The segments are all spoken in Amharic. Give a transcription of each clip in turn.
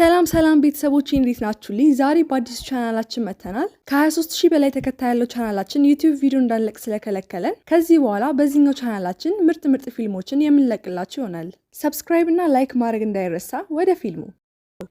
ሰላም ሰላም ቤተሰቦች፣ እንዴት ናችሁልኝ? ዛሬ በአዲሱ ቻናላችን መጥተናል። ከ23 ሺህ በላይ ተከታይ ያለው ቻናላችን ዩቲዩብ ቪዲዮ እንዳንለቅ ስለከለከለን ከዚህ በኋላ በዚህኛው ቻናላችን ምርጥ ምርጥ ፊልሞችን የምንለቅላችሁ ይሆናል። Subscribe እና like ማድረግ እንዳይረሳ። ወደ ፊልሙ።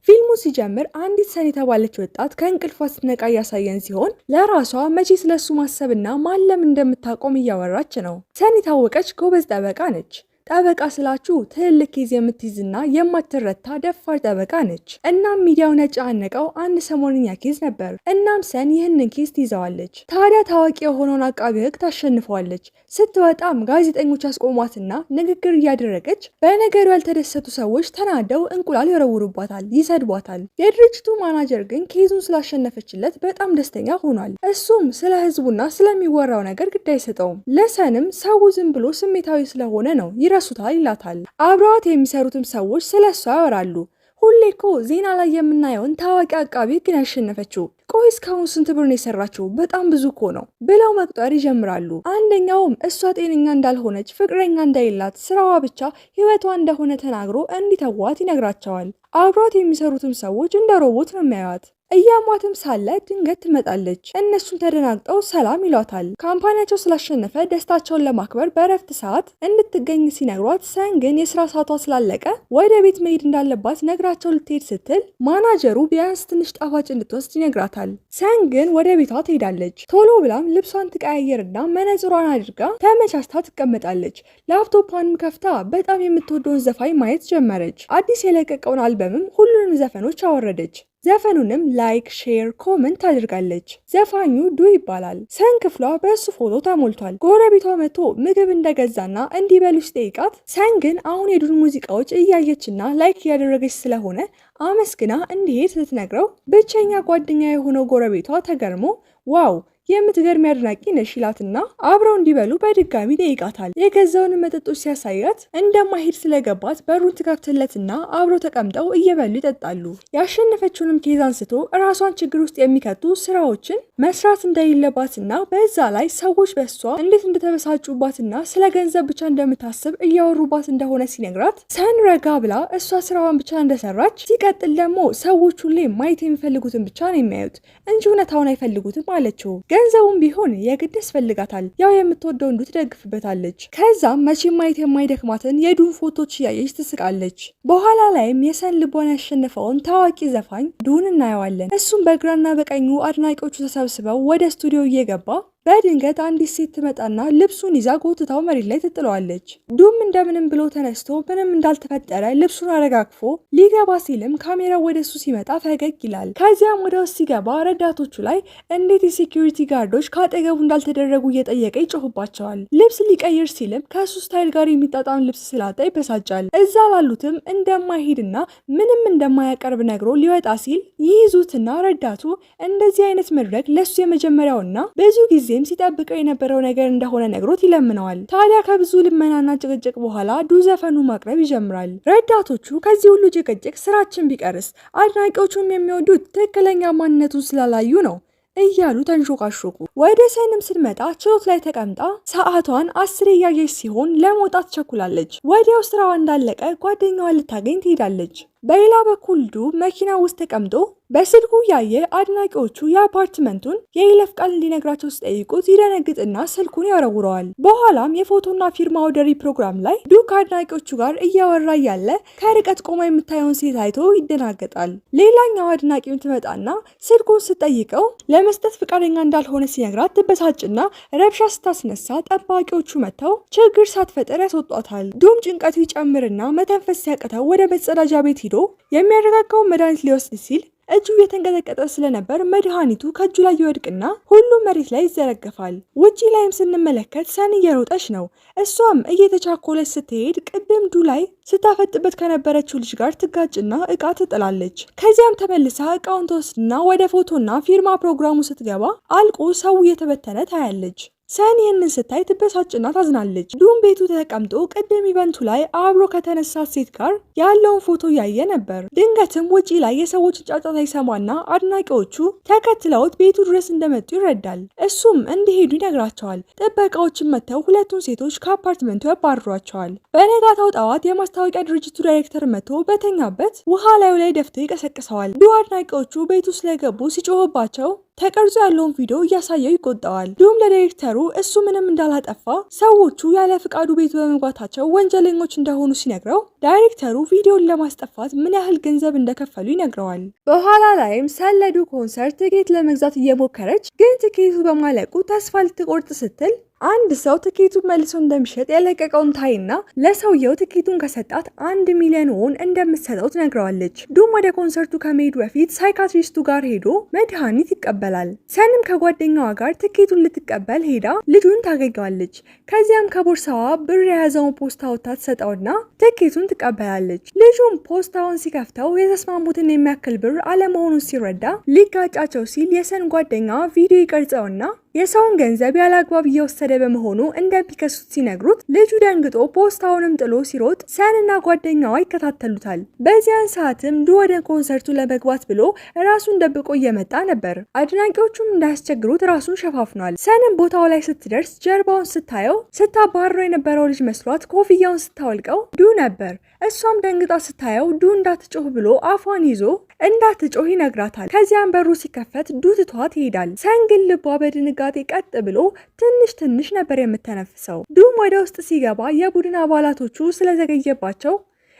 ፊልሙ ሲጀምር አንዲት ሰን የተባለች ወጣት ከእንቅልፏ ስትነቃ እያሳየን ሲሆን ለራሷ መቼ ስለሱ ማሰብና ማለም እንደምታቆም እያወራች ነው። ሰን የታወቀች ጎበዝ ጠበቃ ነች። ጠበቃ ስላችሁ ትልልቅ case የምትይዝና የማትረታ ደፋር ጠበቃ ነች። እናም ሚዲያውን ያጨናነቀው አንድ ሰሞንኛ case ነበር። እናም ሰን ይህንን case ትይዘዋለች። ታዲያ ታዋቂ የሆነውን አቃቢ ሕግ ታሸንፈዋለች። ስትወጣም ጋዜጠኞች ያስቆሟትና ንግግር እያደረገች በነገሩ ያልተደሰቱ ሰዎች ተናደው እንቁላል ይወረውሩባታል፣ ይሰድቧታል። የድርጅቱ ማናጀር ግን case ኡን ስላሸነፈችለት በጣም ደስተኛ ሆኗል። እሱም ስለ ህዝቡና ስለሚወራው ነገር ግድ አይሰጠውም። ለሰንም ሰው ዝም ብሎ ስሜታዊ ስለሆነ ነው፣ ይረሱታል ይላታል። አብረዋት የሚሰሩትም ሰዎች ስለ እሷ ያወራሉ። ሁሌ እኮ ዜና ላይ የምናየውን ታዋቂ አቃቢ ሕግን ያሸነፈችው፣ ቆይ እስካሁን ስንት ብር ነው የሰራችው? በጣም ብዙ እኮ ነው ብለው መቁጠር ይጀምራሉ። አንደኛውም እሷ ጤነኛ እንዳልሆነች፣ ፍቅረኛ እንደሌላት፣ ስራዋ ብቻ ህይወቷ እንደሆነ ተናግሮ እንዲተዋት ይነግራቸዋል። አብሯት የሚሰሩትም ሰዎች እንደ ሮቦት ነው የሚያዩት። እያሟትም ሳለ ድንገት ትመጣለች። እነሱም ተደናግጠው ሰላም ይሏታል። Company ያቸው ስላሸነፈ ደስታቸውን ለማክበር በእረፍት ሰዓት እንድትገኝ ሲነግሯት ሰን ግን የስራ ሰዓቷ ስላለቀ ወደ ቤት መሄድ እንዳለባት ነግራቸው ልትሄድ ስትል ማናጀሩ ቢያንስ ትንሽ ጣፋጭ እንድትወስድ ይነግራታል። ሰን ግን ወደ ቤቷ ትሄዳለች። ቶሎ ብላም ልብሷን ትቀያየርና መነጽሯን አድርጋ ተመቻችታ ትቀመጣለች። ላፕቶቿንም ከፍታ በጣም የምትወደውን ዘፋኝ ማየት ጀመረች። አዲስ የለቀቀውን አልበምም ሁሉንም ዘፈኖች አወረደች። ዘፈኑንም like፣ share፣ comment አድርጋለች። ዘፋኙ ዱ ይባላል። ሰን ክፍሏ በእሱ ፎቶ ተሞልቷል። ጎረቤቷ መጥቶ ምግብ እንደገዛና እንዲበሉ ሲጠይቃት ሰን ግን አሁን የዱን ሙዚቃዎች እያየችና like እያደረገች ስለሆነ አመስግና እንዲሄድ ስትነግረው ብቸኛ ጓደኛ የሆነው ጎረቤቷ ተገርሞ "Wow፣ የምትገርሚ አድናቂ ነሽ" ይላትና አብረው እንዲበሉ በድጋሚ ይጠይቃታል። የገዛውን መጠጦች ሲያሳያት እንደማይሄድ ስለገባት በሩን ትከፍትለትና አብረው ተቀምጠው እየበሉ ይጠጣሉ። ያሸነፈችውንም case አንስቶ ራሷን ችግር ውስጥ የሚከቱ ስራዎችን መስራት እንደሌለባትና በዛ ላይ ሰዎች በሷ እንዴት እንደተበሳጩባትና ስለ ገንዘብ ብቻ እንደምታስብ እያወሩባት እንደሆነ ሲነግራት ሰን ረጋ ብላ እሷ ስራዋን ብቻ እንደሰራች፣ ሲቀጥል ደግሞ ሰዎች ሁሌ ማየት የሚፈልጉትን ብቻ ነው የሚያዩት እንጂ እውነታውን አይፈልጉትም አለችው። ገንዘቡም ቢሆን የግድ ያስፈልጋታል። ያው የምትወደው እንዱ ትደግፍበታለች። ከዛም መቼም ማየት የማይደክማትን የዱን ፎቶች እያየች ትስቃለች። በኋላ ላይም የሰን ልቧን ያሸነፈውን ታዋቂ ዘፋኝ ዱን እናየዋለን። እሱም በግራና በቀኙ አድናቂዎቹ ተሰብስበው ወደ ስቱዲዮ እየገባ በድንገት አንዲት ሴት ትመጣና ልብሱን ይዛ ጎትታው መሬት ላይ ትጥለዋለች። ዱም እንደምንም ብሎ ተነስቶ ምንም እንዳልተፈጠረ ልብሱን አረጋግፎ ሊገባ ሲልም ካሜራው ወደ እሱ ሲመጣ ፈገግ ይላል። ከዚያም ወደ ውስጥ ሲገባ ረዳቶቹ ላይ እንዴት የ security guard ኦች ከአጠገቡ እንዳልተደረጉ እየጠየቀ ይጮህባቸዋል። ልብስ ሊቀይር ሲልም ከእሱ style ጋር የሚጣጣም ልብስ ስላጣ ይበሳጫል። እዛ ላሉትም እንደማይሄድና ምንም እንደማያቀርብ ነግሮ ሊወጣ ሲል ይይዙትና ረዳቱ እንደዚህ አይነት መድረክ ለሱ የመጀመሪያውና ብዙ ጊዜ ሲጠብቀው የነበረው ነገር እንደሆነ ነግሮት ይለምነዋል። ታዲያ ከብዙ ልመናና ጭቅጭቅ በኋላ ዱ ዘፈኑ ማቅረብ ይጀምራል። ረዳቶቹ ከዚህ ሁሉ ጭቅጭቅ ስራችን ቢቀርስ፣ አድናቂዎቹም የሚወዱት ትክክለኛ ማንነቱን ስላላዩ ነው እያሉ ተንሾካሾኩ። ወደ ሰንም ስንመጣ ችሎት ላይ ተቀምጣ ሰዓቷን 10 እያየች ሲሆን ለመውጣት ቸኩላለች። ወዲያው ስራዋ እንዳለቀ ጓደኛዋን ልታገኝ ትሄዳለች። በሌላ በኩል ዱ መኪና ውስጥ ተቀምጦ በስልኩ ያየ አድናቂዎቹ የአፓርትመንቱን የይለፍ ቃል እንዲነግራቸው ሲጠይቁት ይደነግጥና ስልኩን ያወረውረዋል። በኋላም የፎቶና ፊርማ ወደሪ ፕሮግራም ላይ ዱ ከአድናቂዎቹ ጋር እያወራ እያለ ከርቀት ቆማ የምታየውን ሴት አይቶ ይደናገጣል። ሌላኛው አድናቂም ትመጣና ስልኩን ስትጠይቀው ለመስጠት ፈቃደኛ እንዳልሆነ ሲነግራት ትበሳጭና ረብሻ ስታስነሳ ጠባቂዎቹ መጥተው ችግር ሳትፈጥር ያስወጧታል። ዱም ጭንቀቱ ይጨምርና መተንፈስ ሲያቅተው ወደ መጸዳጃ ቤት ሂዶ የሚያረጋጋውን መድኃኒት ሊወስድ ሲል እጁ እየተንቀጠቀጠ ስለነበር መድኃኒቱ ከእጁ ላይ ይወድቅና ሁሉም መሬት ላይ ይዘረገፋል። ውጪ ላይም ስንመለከት ሰን እየሮጠች ነው። እሷም እየተቻኮለች ስትሄድ ቅድም ዱ ላይ ስታፈጥበት ከነበረችው ልጅ ጋር ትጋጭና እቃ ትጥላለች። ከዚያም ተመልሳ እቃውን ትወስድና ወደ ፎቶና ፊርማ ፕሮግራሙ ስትገባ አልቆ ሰው እየተበተነ ታያለች። ሰን ይህንን ስታይ ትበሳጭና ታዝናለች። ዱም ቤቱ ተቀምጦ ቅድም event ኡ ላይ አብሮ ከተነሳት ሴት ጋር ያለውን ፎቶ እያየ ነበር። ድንገትም ውጪ ላይ የሰዎችን ጫጫታ ይሰማና አድናቂዎቹ ተከትለውት ቤቱ ድረስ እንደመጡ ይረዳል። እሱም እንዲሄዱ ይነግራቸዋል። ጥበቃዎችን መጥተው ሁለቱን ሴቶች ከአፓርትመንቱ ያባርሯቸዋል። በነጋታው ጠዋት የማስታወቂያ ድርጅቱ ዳይሬክተር መጥቶ በተኛበት ውሃ ላዩ ላይ ደፍቶ ይቀሰቅሰዋል። ዱ አድናቂዎቹ ቤቱ ስለገቡ ሲጮህባቸው ተቀርጾ ያለውን ቪዲዮ እያሳየው ይቆጣዋል። ዱም ለዳይሬክተሩ እሱ ምንም እንዳላጠፋ ሰዎቹ ያለ ፍቃዱ ቤቱ በመግባታቸው ወንጀለኞች እንደሆኑ ሲነግረው ዳይሬክተሩ ቪዲዮን ለማስጠፋት ምን ያህል ገንዘብ እንደከፈሉ ይነግረዋል። በኋላ ላይም ሰን ለዱ ኮንሰርት ትኬት ለመግዛት እየሞከረች ግን ትኬቱ በማለቁ ተስፋ ልትቆርጥ ስትል አንድ ሰው ትኬቱን መልሶ እንደሚሸጥ የለቀቀውን ታይና ለሰውየው ትኬቱን ከሰጣት 1 ሚሊዮን ወን እንደምትሰጠው ትነግረዋለች። ዱም ወደ ኮንሰርቱ ከመሄዱ በፊት psychiatrist ኡ ጋር ሄዶ መድኃኒት ይቀበላል። ሰንም ከጓደኛዋ ጋር ትኬቱን ልትቀበል ሄዳ ልጁን ታገኘዋለች። ከዚያም ከቦርሳዋ ብር የያዘውን ፖስታ አውጥታ ትሰጠውና ትኬቱን ትቀበላለች። ልጁም ፖስታውን ሲከፍተው የተስማሙትን የሚያክል ብር አለመሆኑን ሲረዳ ሊጋጫቸው ሲል የሰን ጓደኛ ቪዲዮ ይቀርጸውና የሰውን ገንዘብ ያለ አግባብ እየወሰደ በመሆኑ እንደሚከሱት ሲነግሩት ልጁ ደንግጦ ፖስታውንም ጥሎ ሲሮጥ ሰንና ጓደኛዋ ይከታተሉታል። በዚያን ሰዓትም ዱ ወደ ኮንሰርቱ ለመግባት ብሎ ራሱን ደብቆ እየመጣ ነበር። አድናቂዎቹም እንዳያስቸግሩት ራሱን ሸፋፍኗል። ሰንም ቦታው ላይ ስትደርስ ጀርባውን ስታየው ስታባረው የነበረው ልጅ መስሏት ኮፍያውን ስታወልቀው ዱ ነበር። እሷም ደንግጣ ስታየው ዱ እንዳትጮህ ብሎ አፏን ይዞ እንዳትጮህ ይነግራታል። ከዚያም በሩ ሲከፈት ዱ ትቷት ይሄዳል። ሰን ግን ልቧ በድንጋጤ ቀጥ ብሎ ትንሽ ትንሽ ነበር የምተነፍሰው። ዱም ወደ ውስጥ ሲገባ የቡድን አባላቶቹ ስለዘገየባቸው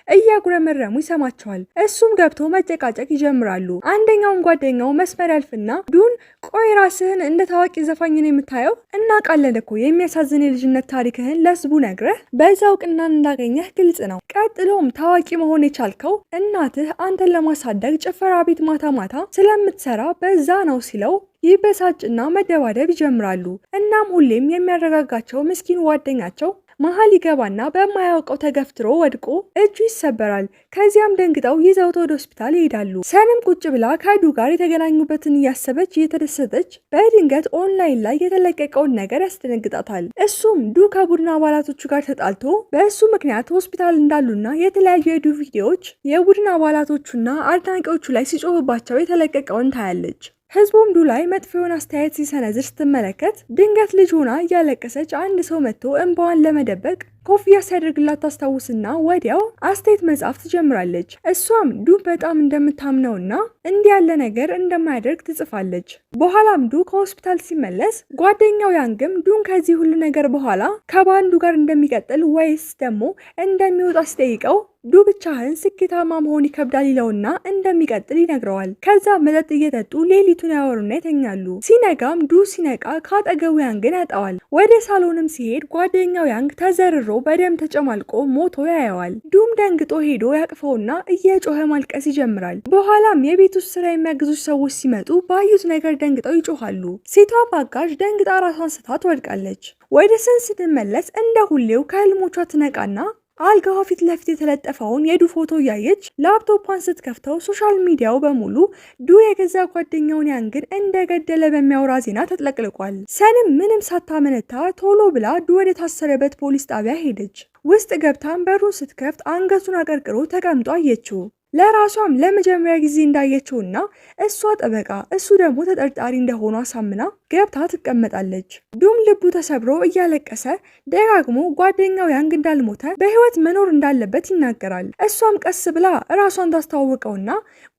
እያጉረመረሙ ይሰማቸዋል። እሱም ገብቶ መጨቃጨቅ ይጀምራሉ። አንደኛውም ጓደኛው መስመር ያልፍና ዱን ቆይ ራስህን እንደ ታዋቂ ዘፋኝ ነው የምታየው? እናውቃለን እኮ የሚያሳዝን የልጅነት ታሪክህን ለህዝቡ ነግረህ በዛ እውቅናን እንዳገኘህ ግልጽ ነው። ቀጥሎም ታዋቂ መሆን የቻልከው እናትህ አንተን ለማሳደግ ጭፈራ ቤት ማታ ማታ ስለምትሰራ በዛ ነው ሲለው ይበሳጭና መደባደብ ይጀምራሉ። እናም ሁሌም የሚያረጋጋቸው ምስኪን ጓደኛቸው መሀል ይገባና በማያውቀው ተገፍትሮ ወድቆ እጁ ይሰበራል። ከዚያም ደንግጠው ይዘውት ወደ ሆስፒታል ይሄዳሉ። ሰንም ቁጭ ብላ ከዱ ጋር የተገናኙበትን እያሰበች እየተደሰተች በድንገት ኦንላይን ላይ የተለቀቀውን ነገር ያስደነግጣታል። እሱም ዱ ከቡድን አባላቶቹ ጋር ተጣልቶ በእሱ ምክንያት ሆስፒታል እንዳሉና የተለያዩ የዱ ቪዲዮዎች የቡድን አባላቶቹና አድናቂዎቹ ላይ ሲጮህባቸው የተለቀቀውን ታያለች። ህዝቡም ዱ ላይ መጥፎ የሆነ አስተያየት ሲሰነዝር ስትመለከት ድንገት ልጅ ሆና እያለቀሰች አንድ ሰው መጥቶ እንባዋን ለመደበቅ ኮፍያ ሲያደርግላት ታስታውስና ወዲያው አስተያየት መጻፍ ትጀምራለች። እሷም ዱ በጣም እንደምታምነውና እንዲህ ያለ ነገር እንደማያደርግ ትጽፋለች። በኋላም ዱ ከሆስፒታል ሲመለስ ጓደኛው ያንግም ዱን ከዚህ ሁሉ ነገር በኋላ ከባንዱ ጋር እንደሚቀጥል ወይስ ደግሞ እንደሚወጣ ሲጠይቀው ዱ ብቻህን ስኬታማ መሆን ይከብዳል ይለውና እንደሚቀጥል ይነግረዋል። ከዛ መጠጥ እየጠጡ ሌሊቱን ያወሩና ይተኛሉ። ሲነጋም ዱ ሲነቃ ከአጠገቡ ያንግን ያጣዋል። ወደ ሳሎንም ሲሄድ ጓደኛው ያንግ ተዘርሮ በደም ተጨማልቆ ሞቶ ያየዋል። ዱም ደንግጦ ሄዶ ያቅፈውና እየጮኸ ማልቀስ ይጀምራል። በኋላም የቤት ውስጥ ስራ የሚያግዙ ሰዎች ሲመጡ ባዩት ነገር ደንግጠው ይጮኻሉ። ሴቷ አጋዥ ደንግጣ ራሷን ስታ ትወድቃለች። ወደ ሰን ስትመለስ እንደ ሁሌው ከህልሞቿ ትነቃና አልጋዋ ፊት ለፊት የተለጠፈውን የዱ ፎቶ እያየች ላፕቶቿን ስትከፍተው social media ው በሙሉ ዱ የገዛ ጓደኛውን ያንግን እንደገደለ በሚያወራ ዜና ተጥለቅልቋል። ሰንም ምንም ሳታመነታ ቶሎ ብላ ዱ ወደ ታሰረበት ፖሊስ ጣቢያ ሄደች። ውስጥ ገብታም በሩን ስትከፍት አንገቱን አቀርቅሮ ተቀምጦ አየችው። ለራሷም ለመጀመሪያ ጊዜ እንዳየችውና እሷ ጠበቃ እሱ ደግሞ ተጠርጣሪ እንደሆኑ አሳምና ገብታ ትቀመጣለች። ዱም ልቡ ተሰብሮ እያለቀሰ ደጋግሞ ጓደኛው ያንግ እንዳልሞተ በሕይወት መኖር እንዳለበት ይናገራል። እሷም ቀስ ብላ ራሷን ታስተዋውቀውና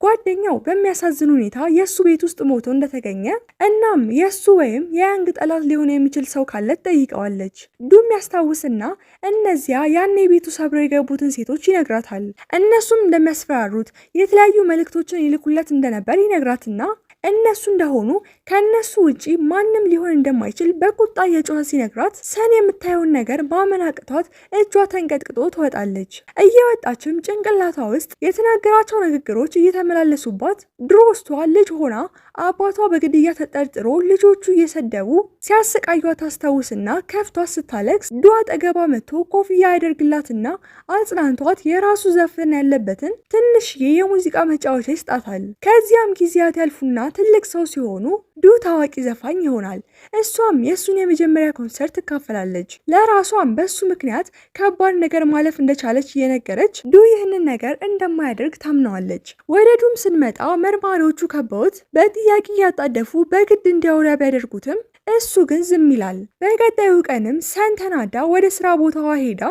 ጓደኛው በሚያሳዝን ሁኔታ የእሱ ቤት ውስጥ ሞቶ እንደተገኘ እናም የእሱ ወይም የያንግ ጠላት ሊሆን የሚችል ሰው ካለ ትጠይቀዋለች። ዱም ያስታውስና እነዚያ ያኔ ቤቱ ሰብረው የገቡትን ሴቶች ይነግራታል። እነሱም እንደሚያስፈራሩት የተለያዩ መልእክቶችን ይልኩለት እንደነበር ይነግራትና እነሱ እንደሆኑ ከእነሱ ውጪ ማንም ሊሆን እንደማይችል በቁጣ እየጮኸ ሲነግራት ሰን የምታየውን ነገር ማመን አቅቷት እጇ ተንቀጥቅጦ ትወጣለች። እየወጣችም ጭንቅላቷ ውስጥ የተናገራቸው ንግግሮች እየተመላለሱባት ድሮ እሷ ልጅ ሆና አባቷ በግድያ ተጠርጥሮ ልጆቹ እየሰደቡ ሲያሰቃዩት ታስታውስና ከፍቷ ስታለቅስ ዱ አጠገቧ መጥቶ ኮፍያ ያደርግላትና አጽናንቷት የራሱ ዘፈን ያለበትን ትንሽዬ የሙዚቃ መጫወቻ ይስጣታል። ከዚያም ጊዜያት ያልፉና ትልቅ ሰው ሲሆኑ ዱ ታዋቂ ዘፋኝ ይሆናል። እሷም የእሱን የመጀመሪያ ኮንሰርት ትካፈላለች። ለራሷም በሱ ምክንያት ከባድ ነገር ማለፍ እንደቻለች እየነገረች ዱ ይህንን ነገር እንደማያደርግ ታምነዋለች። ወደ ዱም ስንመጣ መርማሪዎቹ ከበውት በጥያቄ እያጣደፉ በግድ እንዲያወራ ቢያደርጉትም እሱ ግን ዝም ይላል። በቀጣዩ ቀንም ሰን ተናዳ ወደ ስራ ቦታዋ ሄዳ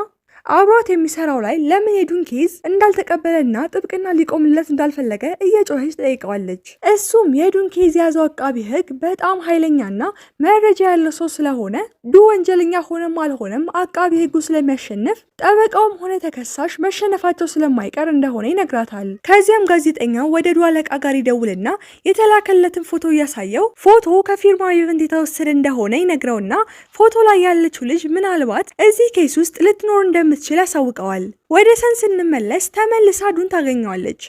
አብሯት የሚሰራው ላይ ለምን የዱን case እንዳልተቀበለና ጥብቅና ሊቆምለት እንዳልፈለገ እየጮኸች ጠይቀዋለች። እሱም የዱን case የያዘው አቃቢ ሕግ በጣም ኃይለኛና መረጃ ያለው ሰው ስለሆነ ዱ ወንጀለኛ ሆነም አልሆነም አቃቢ ሕጉ ስለሚያሸንፍ ጠበቃውም ሆነ ተከሳሽ መሸነፋቸው ስለማይቀር እንደሆነ ይነግራታል። ከዚያም ጋዜጠኛው ወደ ዱ አለቃ ጋር ይደውልና የተላከለትን ፎቶ እያሳየው ፎቶ ከፊርማው event የተወሰደ እንደሆነ ይነግረውና ፎቶ ላይ ያለችው ልጅ ምናልባት እዚህ case ውስጥ ልትኖር እንደምትችል ያሳውቀዋል። ወደ ሰን ስንመለስ ተመልሳ ዱን ታገኘዋለች።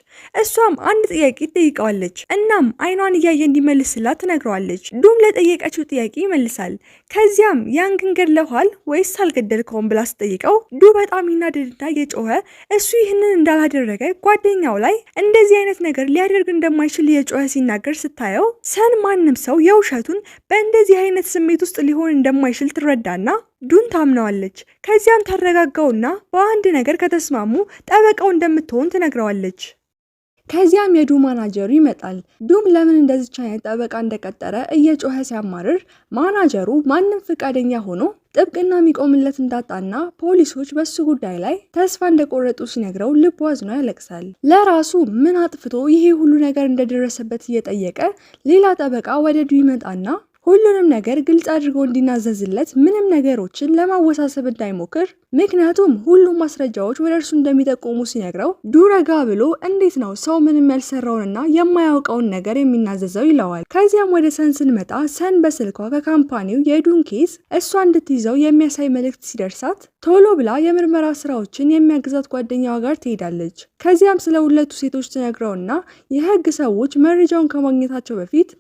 እሷም አንድ ጥያቄ ትጠይቀዋለች። እናም አይኗን እያየ እንዲመልስላት ትነግረዋለች። ዱም ለጠየቀችው ጥያቄ ይመልሳል። ከዚያም ያንግን ገድለኋል ወይስ አልገደልከውም ብላ ስትጠይቀው ዱ በጣም ይናደድና እየጮኸ እሱ ይህንን እንዳላደረገ ጓደኛው ላይ እንደዚህ አይነት ነገር ሊያደርግ እንደማይችል እየጮኸ ሲናገር ስታየው ሰን ማንም ሰው የውሸቱን በእንደዚህ አይነት ስሜት ውስጥ ሊሆን እንደማይችል ትረዳና ዱን ታምነዋለች። ከዚያም ታረጋጋውና በአንድ ነገር ከተስማሙ ጠበቃው እንደምትሆን ትነግረዋለች። ከዚያም የዱ ማናጀሩ ይመጣል። ዱም ለምን እንደዚች አይነት ጠበቃ እንደቀጠረ እየጮኸ ሲያማርር ማናጀሩ ማንም ፈቃደኛ ሆኖ ጥብቅና የሚቆምለት እንዳጣና ፖሊሶች በሱ ጉዳይ ላይ ተስፋ እንደቆረጡ ሲነግረው ልቡ አዝኖ ያለቅሳል። ለራሱ ምን አጥፍቶ ይሄ ሁሉ ነገር እንደደረሰበት እየጠየቀ ሌላ ጠበቃ ወደ ዱ ይመጣና ሁሉንም ነገር ግልጽ አድርጎ እንዲናዘዝለት ምንም ነገሮችን ለማወሳሰብ እንዳይሞክር ምክንያቱም ሁሉም ማስረጃዎች ወደ እርሱ እንደሚጠቁሙ ሲነግረው ዱ ረጋ ብሎ እንዴት ነው ሰው ምንም ያልሰራውንና የማያውቀውን ነገር የሚናዘዘው ይለዋል። ከዚያም ወደ ሰን ስንመጣ ሰን በስልኳ ከ company ው የዱን case እሷ እንድትይዘው የሚያሳይ መልእክት ሲደርሳት ቶሎ ብላ የምርመራ ስራዎችን የሚያግዛት ጓደኛዋ ጋር ትሄዳለች። ከዚያም ስለ ሁለቱ ሴቶች ትነግረውና የህግ ሰዎች መረጃውን ከማግኘታቸው በፊት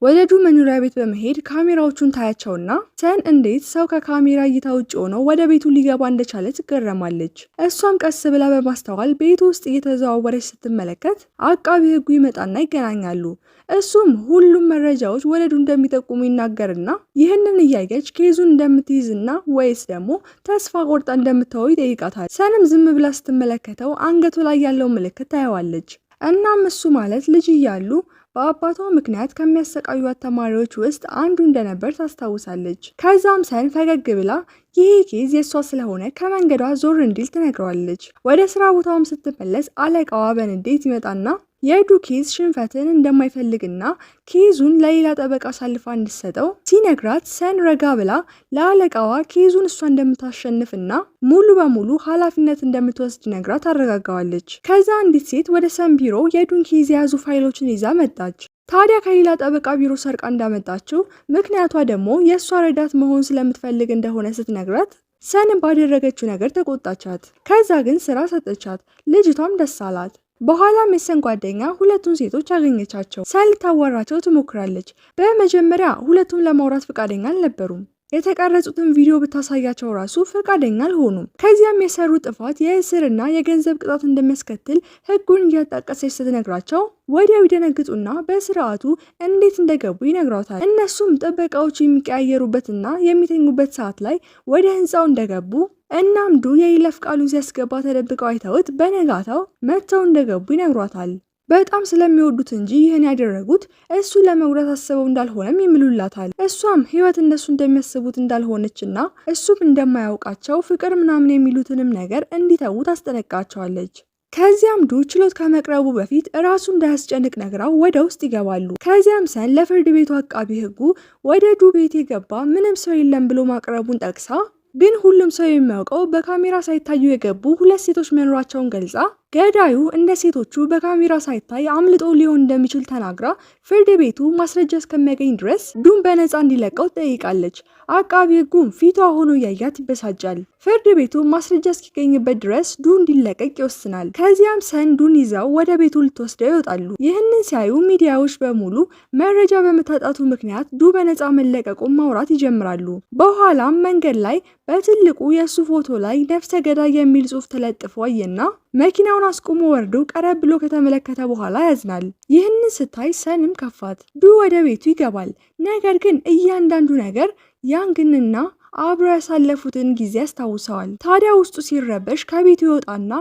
ወደ ዱ መኖሪያ ቤት በመሄድ ካሜራዎቹን ታያቸውና ሰን እንዴት ሰው ከካሜራ እይታ ውጭ ሆኖ ወደ ቤቱ ሊገባ እንደቻለ ትገረማለች። እሷም ቀስ ብላ በማስተዋል ቤቱ ውስጥ እየተዘዋወረች ስትመለከት አቃቢ ህጉ ይመጣና ይገናኛሉ። እሱም ሁሉም መረጃዎች ወደ ዱ እንደሚጠቁሙ ይናገርና ይህንን እያየች case ኡን እንደምትይዝና ወይስ ደግሞ ተስፋ ቆርጣ እንደምትተወው ይጠይቃታል። ሰንም ዝም ብላ ስትመለከተው አንገቱ ላይ ያለው ምልክት ታየዋለች። እናም እሱ ማለት ልጅ እያሉ በአባቷ ምክንያት ከሚያሰቃዩት ተማሪዎች ውስጥ አንዱ እንደነበር ታስታውሳለች። ከዛም ሰን ፈገግ ብላ ይሄ case የእሷ ስለሆነ ከመንገዷ ዞር እንዲል ትነግረዋለች። ወደ ስራ ቦታውም ስትመለስ አለቃዋ በንዴት ይመጣና የዱ case ሽንፈትን እንደማይፈልግና case ኡን ለሌላ ጠበቃ አሳልፋ እንድትሰጠው ሲነግራት ሰን ረጋ ብላ ለአለቃዋ case ኡን እሷ እንደምታሸንፍና ሙሉ በሙሉ ኃላፊነት እንደምትወስድ ነግራ ታረጋጋዋለች። ከዛ አንዲት ሴት ወደ ሰን ቢሮ የዱን case የያዙ ፋይሎችን ይዛ መጣች። ታዲያ ከሌላ ጠበቃ ቢሮ ሰርቃ እንዳመጣችው ምክንያቷ ደግሞ የእሷ ረዳት መሆን ስለምትፈልግ እንደሆነ ስትነግራት ሰንም ባደረገችው ነገር ተቆጣቻት። ከዛ ግን ስራ ሰጠቻት። ልጅቷም ደስ አላት። በኋላም የሰን ጓደኛ ሁለቱን ሴቶች አገኘቻቸው። ሰን ልታዋራቸው ትሞክራለች። በመጀመሪያ ሁለቱም ለማውራት ፈቃደኛ አልነበሩም። የተቀረጹትን ቪዲዮ ብታሳያቸው ራሱ ፈቃደኛ አልሆኑም። ከዚያም የሰሩ ጥፋት የእስርና የገንዘብ ቅጣት እንደሚያስከትል ሕጉን እያጣቀሰች ስትነግራቸው ወዲያው ይደነግጡና በስርዓቱ እንዴት እንደገቡ ይነግሯታል። እነሱም ጥበቃዎቹ የሚቀያየሩበትና የሚተኙበት ሰዓት ላይ ወደ ህንፃው እንደገቡ እናም ዱ የይለፍ ቃሉን ሲያስገባ ተደብቀው አይተውት በነጋታው መጥተው እንደገቡ ይነግሯታል። በጣም ስለሚወዱት እንጂ ይህን ያደረጉት እሱ ለመጉዳት አስበው እንዳልሆነም ይምሉላታል። እሷም ህይወት እነሱ እንደሚያስቡት እንዳልሆነችና እሱም እንደማያውቃቸው ፍቅር ምናምን የሚሉትንም ነገር እንዲተዉ ታስጠነቅቃቸዋለች። ከዚያም ዱ ችሎት ከመቅረቡ በፊት ራሱ እንዳያስጨንቅ ነግራው ወደ ውስጥ ይገባሉ። ከዚያም ሰን ለፍርድ ቤቱ አቃቢ ህጉ ወደ ዱ ቤት የገባ ምንም ሰው የለም ብሎ ማቅረቡን ጠቅሳ ግን ሁሉም ሰው የሚያውቀው በካሜራ ሳይታዩ የገቡ ሁለት ሴቶች መኖራቸውን ገልጻ ገዳዩ እንደ ሴቶቹ በካሜራ ሳይታይ አምልጦ ሊሆን እንደሚችል ተናግራ ፍርድ ቤቱ ማስረጃ እስከሚያገኝ ድረስ ዱን በነፃ እንዲለቀው ትጠይቃለች። አቃቢ ሕጉም ፊቷ ሆኖ እያያት ይበሳጫል። ፍርድ ቤቱ ማስረጃ እስኪገኝበት ድረስ ዱ እንዲለቀቅ ይወስናል። ከዚያም ሰን ዱን ይዘው ወደ ቤቱ ልትወስደው ይወጣሉ። ይህንን ሲያዩ ሚዲያዎች በሙሉ መረጃ በመታጣቱ ምክንያት ዱ በነፃ መለቀቁን ማውራት ይጀምራሉ። በኋላም መንገድ ላይ በትልቁ የእሱ ፎቶ ላይ ነፍሰ ገዳይ የሚል ጽሑፍ ተለጥፎ አየና መኪናውን አስቆሞ ወርዶ ቀረብ ብሎ ከተመለከተ በኋላ ያዝናል። ይህንን ስታይ ሰንም ከፋት። ዱ ወደ ቤቱ ይገባል። ነገር ግን እያንዳንዱ ነገር ያንግንና አብረው ያሳለፉትን ጊዜ ያስታውሰዋል። ታዲያ ውስጡ ሲረበሽ ከቤቱ ይወጣና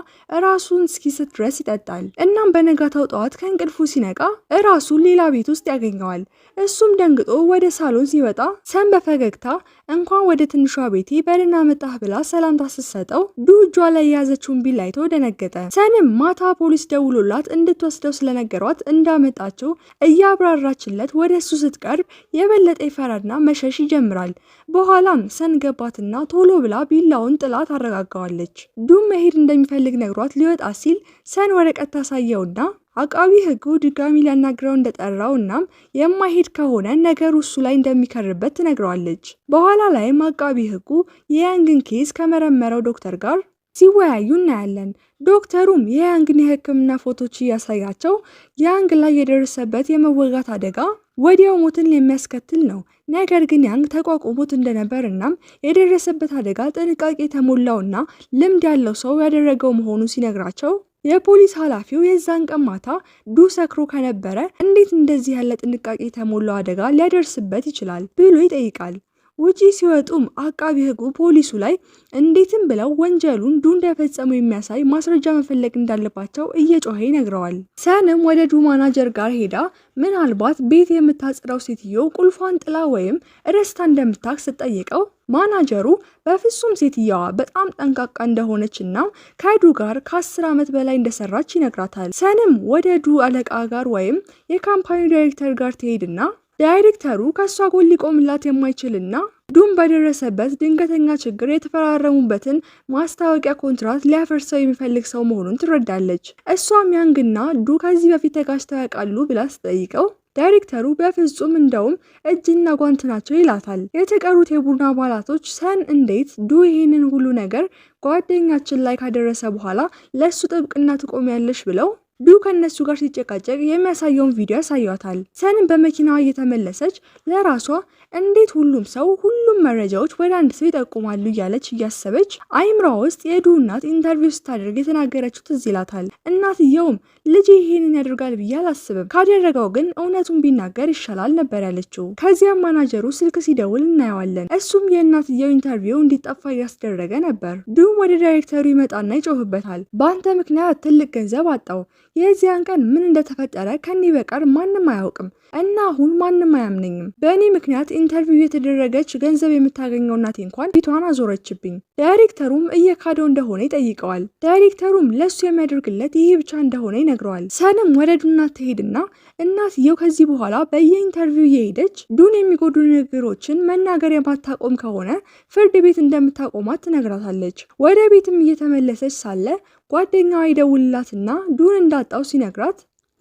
ራሱን እስኪስት ድረስ ይጠጣል። እናም በነጋታው ጠዋት ከእንቅልፉ ሲነቃ ራሱን ሌላ ቤት ውስጥ ያገኘዋል። እሱም ደንግጦ ወደ ሳሎን ሲወጣ ሰን በፈገግታ እንኳን ወደ ትንሿ ቤቴ በደህና መጣህ ብላ ሰላምታ ስትሰጠው ዱ እጇ ላይ የያዘችውን ቢላ አይቶ ደነገጠ። ሰንም ማታ ፖሊስ ደውሎላት እንድትወስደው ስለነገሯት እንዳመጣችው እያብራራችለት ወደ እሱ ስትቀርብ የበለጠ ይፈራና መሸሽ ይጀምራል። በኋላም ሰን ገባትና ቶሎ ብላ ቢላውን ጥላ ታረጋጋዋለች። ዱም መሄድ እንደሚፈልግ ነግሯት ሊወጣ ሲል ሰን ወረቀት ታሳየውና አቃቢ ሕጉ ድጋሚ ሊያናግረው እንደጠራው እናም የማይሄድ ከሆነ ነገሩ እሱ ላይ እንደሚከርበት ትነግረዋለች። በኋላ ላይም አቃቢ ሕጉ የያንግን case ከመረመረው ዶክተር ጋር ሲወያዩ እናያለን። ዶክተሩም የያንግን የሕክምና ፎቶች እያሳያቸው ያንግ ላይ የደረሰበት የመወጋት አደጋ ወዲያው ሞትን የሚያስከትል ነው። ነገር ግን ያንግ ተቋቁሞት እንደነበር እናም የደረሰበት አደጋ ጥንቃቄ የተሞላውና ልምድ ያለው ሰው ያደረገው መሆኑን ሲነግራቸው የፖሊስ ኃላፊው የዛን ቀን ማታ ዱ ሰክሮ ከነበረ እንዴት እንደዚህ ያለ ጥንቃቄ የተሞላው አደጋ ሊያደርስበት ይችላል ብሎ ይጠይቃል። ውጪ ሲወጡም አቃቢ ሕጉ ፖሊሱ ላይ እንዴትም ብለው ወንጀሉን ዱ እንደፈጸመው የሚያሳይ ማስረጃ መፈለግ እንዳለባቸው እየጮኸ ይነግረዋል። ሰንም ወደ ዱ ማናጀር ጋር ሄዳ ምናልባት ቤት የምታጽዳው ሴትዮ ቁልፏን ጥላ ወይም ረስታ እንደምታክ ስትጠይቀው ማናጀሩ በፍጹም ሴትየዋ በጣም ጠንቃቃ እንደሆነች እና ከዱ ጋር ከ10 ዓመት በላይ እንደሰራች ይነግራታል። ሰንም ወደ ዱ አለቃ ጋር ወይም የ company ዳይሬክተር ጋር ትሄድና ዳይሬክተሩ ከእሷ ጎን ሊቆምላት የማይችልና ዱም በደረሰበት ድንገተኛ ችግር የተፈራረሙበትን ማስታወቂያ ኮንትራት ሊያፈርሰው የሚፈልግ ሰው መሆኑን ትረዳለች። እሷም ያንግና ዱ ከዚህ በፊት ተጋጭተው ያውቃሉ ብላ ስትጠይቀው ዳይሬክተሩ በፍጹም፣ እንደውም እጅና ጓንት ናቸው ይላታል። የተቀሩት የቡድን አባላቶች ሰን እንዴት ዱ ይህንን ሁሉ ነገር ጓደኛችን ላይ ካደረሰ በኋላ ለእሱ ጥብቅና ትቆሚያለሽ ብለው ዱ ከእነሱ ጋር ሲጨቃጨቅ የሚያሳየውን ቪዲዮ ያሳያታል። ሰንም በመኪናዋ እየተመለሰች ለራሷ እንዴት ሁሉም ሰው ሁሉም መረጃዎች ወደ አንድ ሰው ይጠቁማሉ እያለች እያሰበች አይምሯ ውስጥ የዱ እናት interview ስታደርግ የተናገረችው ትዝ ይላታል። እናትየውም ልጄ ይሄንን ያደርጋል ብዬ አላስብም፣ ካደረገው ግን እውነቱን ቢናገር ይሻላል ነበር ያለችው። ከዚያም ማናጀሩ ስልክ ሲደውል እናየዋለን። እሱም የእናትየው interview እንዲጠፋ እያስደረገ ነበር። ዱም ወደ ዳይሬክተሩ ይመጣና ይጮህበታል። በአንተ ምክንያት ትልቅ ገንዘብ አጣው። የዚያን ቀን ምን እንደተፈጠረ ከኔ በቀር ማንም አያውቅም እና አሁን ማንም አያምነኝም። በእኔ ምክንያት interview የተደረገች ገንዘብ የምታገኘው እናቴ እንኳን ፊቷን አዞረችብኝ። ዳይሬክተሩም እየካደው እንደሆነ ይጠይቀዋል። ዳይሬክተሩም ለእሱ የሚያደርግለት ይሄ ብቻ እንደሆነ ይነግረዋል። ሰንም ወደ ዱ እናት ትሄድና እናትየው ከዚህ በኋላ በየ interview እየሄደች ዱን የሚጎዱ ንግግሮችን መናገር የማታቆም ከሆነ ፍርድ ቤት እንደምታቆማት ትነግራታለች። ወደ ቤትም እየተመለሰች ሳለ ጓደኛዋ ይደውልላትና ዱን እንዳጣው ሲነግራት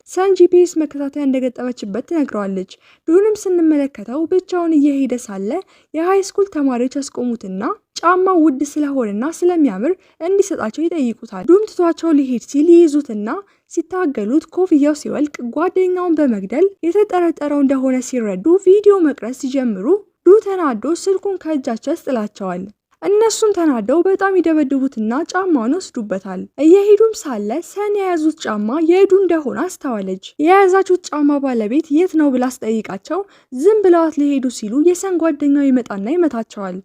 ሰን GPS መከታተያ እንደገጠመችበት ትነግረዋለች። ዱንም ስንመለከተው ብቻውን እየሄደ ሳለ የ high school ተማሪዎች ያስቆሙትና ጫማው ውድ ስለሆነና ስለሚያምር እንዲሰጣቸው ይጠይቁታል። ዱም ትቷቸው ሊሄድ ሲል ይይዙትና ሲታገሉት ኮፍያው ሲወልቅ ጓደኛውን በመግደል የተጠረጠረው እንደሆነ ሲረዱ ቪዲዮ መቅረጽ ሲጀምሩ ዱ ተናዶ ስልኩን ከእጃቸው ያስጥላቸዋል። እነሱም ተናደው በጣም ይደበድቡትና ጫማውን ወስዱበታል። እየሄዱም ሳለ ሰን የያዙት ጫማ የዱ እንደሆነ አስተዋለች። የያዛችሁት ጫማ ባለቤት የት ነው ብላ ስትጠይቃቸው ዝም ብለዋት ሊሄዱ ሲሉ የሰን ጓደኛው ይመጣና ይመታቸዋል።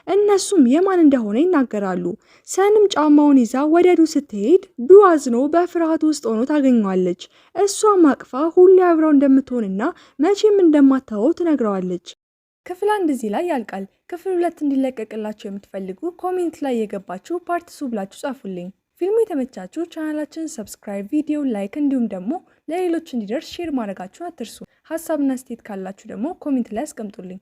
እነሱም የማን እንደሆነ ይናገራሉ። ሰንም ጫማውን ይዛ ወደ ዱ ስትሄድ ዱ አዝኖ በፍርሃት ውስጥ ሆኖ ታገኘዋለች። እሷም አቅፋ ሁሌ አብረው እንደምትሆንና መቼም እንደማታወው ትነግረዋለች። ክፍል 1 እዚህ ላይ ያልቃል። ክፍል 2 እንዲለቀቅላችሁ የምትፈልጉ comment ላይ እየገባችሁ part two ብላችሁ ጻፉልኝ። ፊልሙ የተመቻችሁ ቻናላችንን subscribe፣ ቪዲዮ like እንዲሁም ደግሞ ለሌሎች እንዲደርስ share ማድረጋችሁን አትርሱ። ሀሳብና አስተያየት ካላችሁ ደግሞ comment ላይ አስቀምጡልኝ።